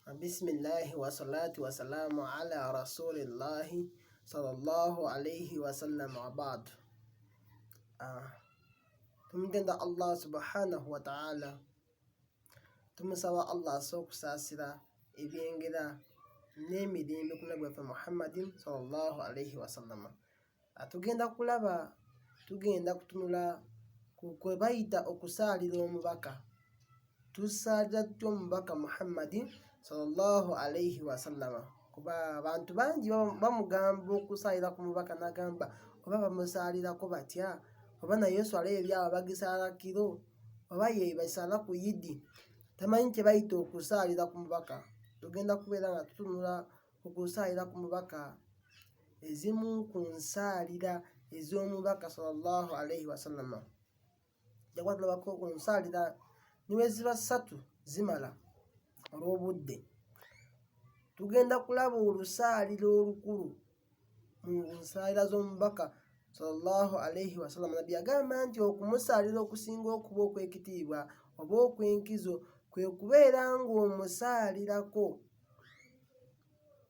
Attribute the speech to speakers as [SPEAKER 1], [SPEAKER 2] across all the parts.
[SPEAKER 1] Bisimillahi wassalatu wassalamu ala rasulillahi sallallahu alaihi wasallam wabadu. Ah, tumutenda Allah subhanahu wa ta'ala, tumusaba Allah asse okusaasira ebyengera n'emirembe ku nabbi waffe Muhammadin sallallahu alaihi wasallama. Ah, tugenda kulaba, tugenda kutunula ku kwe bayita okusaalira omubaka. Tusaalira tutya omubaka Muhammadi sallallahu alaihi wasallama? Kuba abantu bangi bamugamba okusaalira ku mubaka, nagamba oba bamusaalirako batya, oba naye swala ebyabwe bagisaala kiro oba ye basaala ku yidi, tamanyi kye bayita okusaalira ku mubaka. Tugenda kubeera nga tutunula ku kusaalira ku mubaka, ezimu ku nsaalira ez'omubaka sallallahu alaihi wasallama. Jakuba tulabako ku nsaalira niweziba ssatu zimala olw'obudde. Tugenda kulaba olusaalira olukulu mu nsaalira z'omubaka sallallahu alaihi wasallam. Nabbi yagamba nti okumusaalira okusinga okuba okw'ekitiibwa oba okw'enkizo kwe kubeera ng'omusaalirako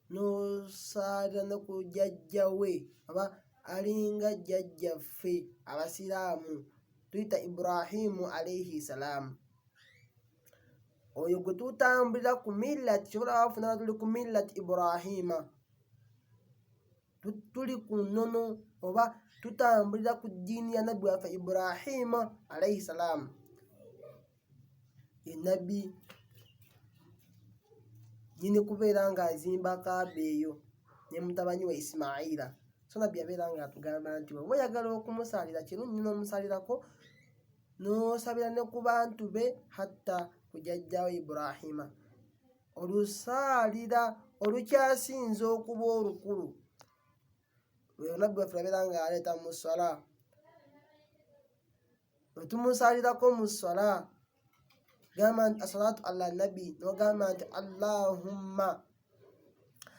[SPEAKER 1] n'osaalira ne ku jjajja we oba alinga jjajjaffe abasiraamu tuyita Ibrahimu alaihi salaamu, oyo gwe tutambulira ku millati kyobola bafuna tuli ku millati Ibrahima, tuli ku nnono oba tutambulira ku ddiini ya nabbi waffe Ibrahima alaihi salaamu. Ye nabbi nyini kubeera ng'azimba kaaba eyo ne mutabani we Isimaila. So nabbi yabeera ng'atugamba nti oba oyagala okumusaalira kirungi n'omusaalirako n'osabira ne ku bantu be hatta ku jjajjaawe Ibrahima. Olusaalira olukyasinze okuba olukulu lwe nabbi waffe yabeera ng'aleeta mu sswala bwe tumusaalirako mu sswala, gamba nti assalatu ala nabi, nogamba nti allahumma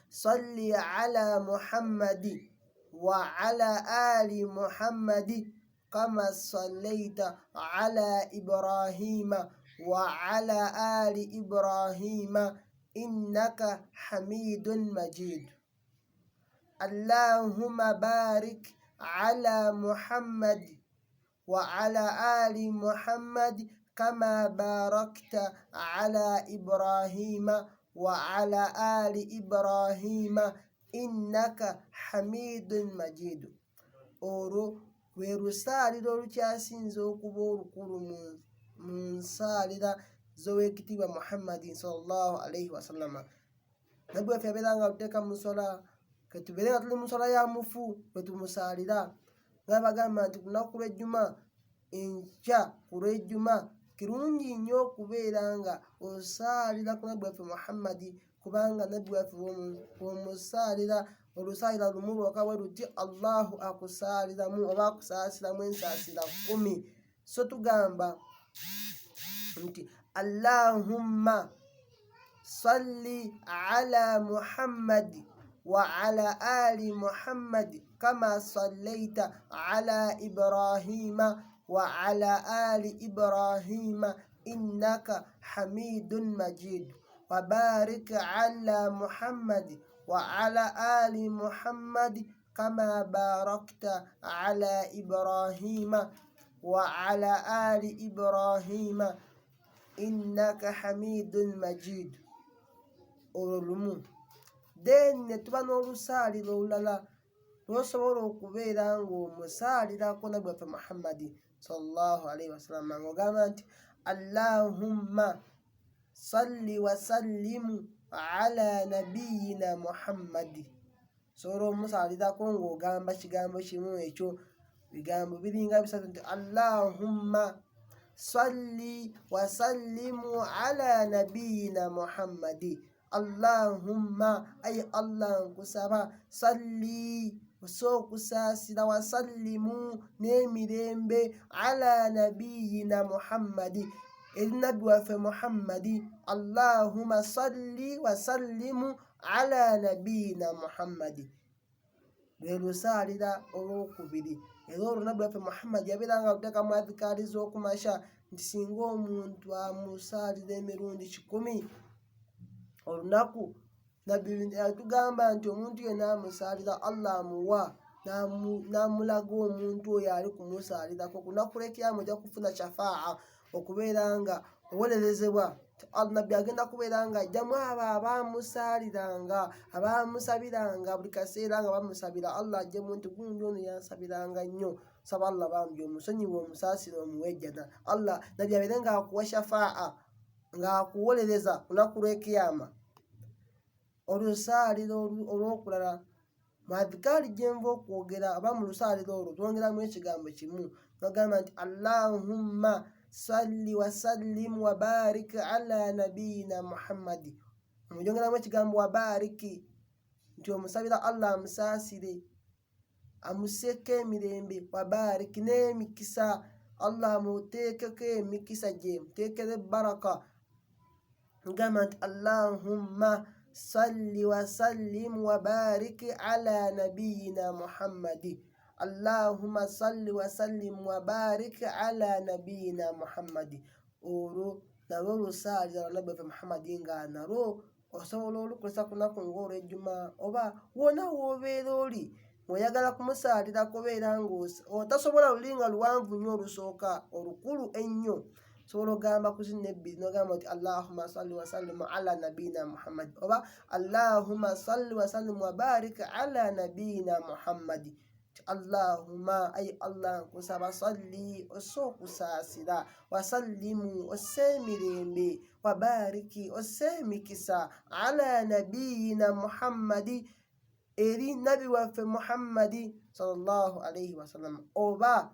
[SPEAKER 1] salli ala muhammadi wa ala ali muhammadi kama sallaita ala ibrahima wa ala ali ibrahima innaka hamidun majid, allahumma barik ala muhammadi wa ala ali muhammadi kama barakta ala ibrahima wa ala ali ibrahima innaka hamidun majidu. Olwo lwe lusaalira olukyasinze okuba olukulu mu nsaalira z'owekitiibwa Muhammadin sallallahu alaihi wasallama. Nabbi waffe yabeera nga luteeka mu nswala, ketubeere nga tuli mu nswala ya mufu bwe tumusaalira, nga bagamba nti ku lunaku lw'ejjuma, enkya ku lw'ejjuma kirungi nnyo okubeera nga osaalira ku nabbi waffe Muhammadi, kubanga nabbi waffe bw'omusaalira olusaalira lumu lwokka bwe luti, Allahu akusaaliramu oba akusaasiramu ensaasira 10. So tugamba nti allahumma salli ala muhammadi wa ala ali muhammadi kama sallaita ala ibrahima wa ala ali ibrahima innaka hamidun majid, wa barik ala muhammadi wa ala ali muhammadi kama barakta ala ibrahima wa ala ali ibrahima innaka hamidun majid. Olwo lumu. Then ne tuba n'olusaaliro olulala lw'osobola okubeera ng'omusaalirako nabbi waffe Muhammadi sallallahu alaihi wasallam, ng'ogamba nti allahumma salli wasallimu ala nabiyina Muhammadi. Sobola omusaalirako ng'ogamba kigambo kimu ekyo, bigambo biringa bisatu nti allahumma salli wasallimu ala nabiyina Muhammadi. Allahumma, ayi Allah nkusaba, salli osa okusaasira, wasallimu n'emirembe, ala nabiyina Muhammadi, eri nabbi waffe Muhammadi. Allahumma salli wasallimu ala nabiyina Muhammadi lwe lusaalira olwokubiri. Era olwo nabbi waffe Muhammadi yabeera nga luteeka mu adhikaari z'okumasha nti singa omuntu amusaalira emirundi 100 Olunaku Nabbi yatugamba nti omuntu yenna amusaalira Allah amuwa n'amulaga omuntu oyo ali kumusaalirako ku lunaku lw'ekiyama ojja kufuna shafaa okubeera nga owolerezebwa. Nabbi agenda kubeera nga ajjamu abo abamusaaliranga, abamusabiranga buli kaseera nga bamusabira, Allah ajjemu nti gundi ono yansabiranga nnyo, saba Allah bambi omusonyiwe, omusaasire, omuwe ejjana. Allah Nabbi abeere ng'akuwa shafaa, ng'akuwolereza ku lunaku lw'ekiyama. Olusaaliro olw'okulala mu adhikaari gye nva okwogera oba mu lusaaliro olwo twongeramu ekigambo kimu, nogamba nti Allahumma salli wasallim wabarik ala nabiyina Muhammadi. Omuyongeramu ekigambo wabariki nti omusabira Allah amusaasire, amusseko emirembe, wabariki n'emikisa, Allah amuteekeko emikisa gye, muteekere baraka. Ngamba nti Allahumma salli wasallim wabarik ala nabiyina Muhammadi, Allahumma salli wasallim wabarik ala nabiyina Muhammadi. Olwo nalwo lusaalira lwa Nabbi waffe Muhammadi, nga nalwo osobola olukozesa ku lunaku ng'olw'Ejjuma oba wonna w'obeera oli ng'oyagala kumusaalira kubeera ng'otasobola luli nga luwanvu nnyo olusooka olukulu ennyo, osobola ogamba ku zino ebbiri n'ogamba nti Allahumma salli wasallim ala nabiyina Muhammadi oba Allahumma salli wasallim wabarik ala nabiyina Muhammadi. Allahumma ayi Allah nkusaba salli osse okusaasira, wasallimu osse emirembe, wabariki osse emikisa ala nabiyina Muhammadi, eri nabi waffe Muhammadi sallallahu alaihi wasallam. Oba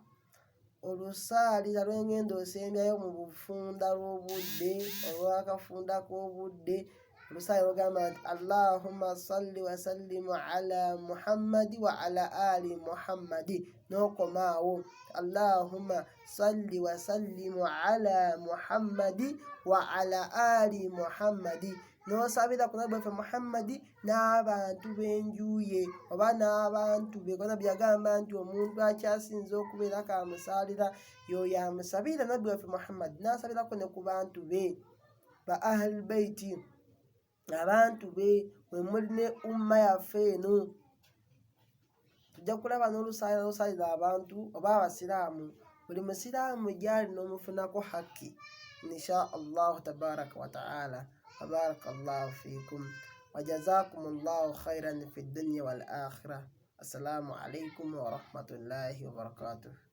[SPEAKER 1] olusaalira lw'engendo osembyayo mu bufunda lw'obudde olw'akafunda k'obudde, olusaalira lugamba nti Allahumma salli wasallimu ala Muhammadi wa ala ali Muhammadi, n'okomaawo Allahumma salli wasallimu ala Muhammadi wa ala ali Muhammadi, n'osabira ku nabbi waffe Muhammadi n'abantu b'enju ye oba n'abantu be. Kuba nabbi yagamba nti omuntu akyasinze okubeerako amusaalira y'oyo amusabira nabbi waffe Muhammadi, n'asabirako ne ku bantu be ba ahlul baiti, abantu be mwe muli ne umma yaffe eno. Tujja kulaba n'olusaalira lusaalira abantu oba abasiraamu, buli musiraamu gy'ali n'omufunako hakki insha Allahu tabaraka wa taala. Wabaraka Allahu fiikum wa jazakum Allahu khairan fi dunya wal akhirah. Assalamu alaikum wa rahmatullahi wa barakatuh.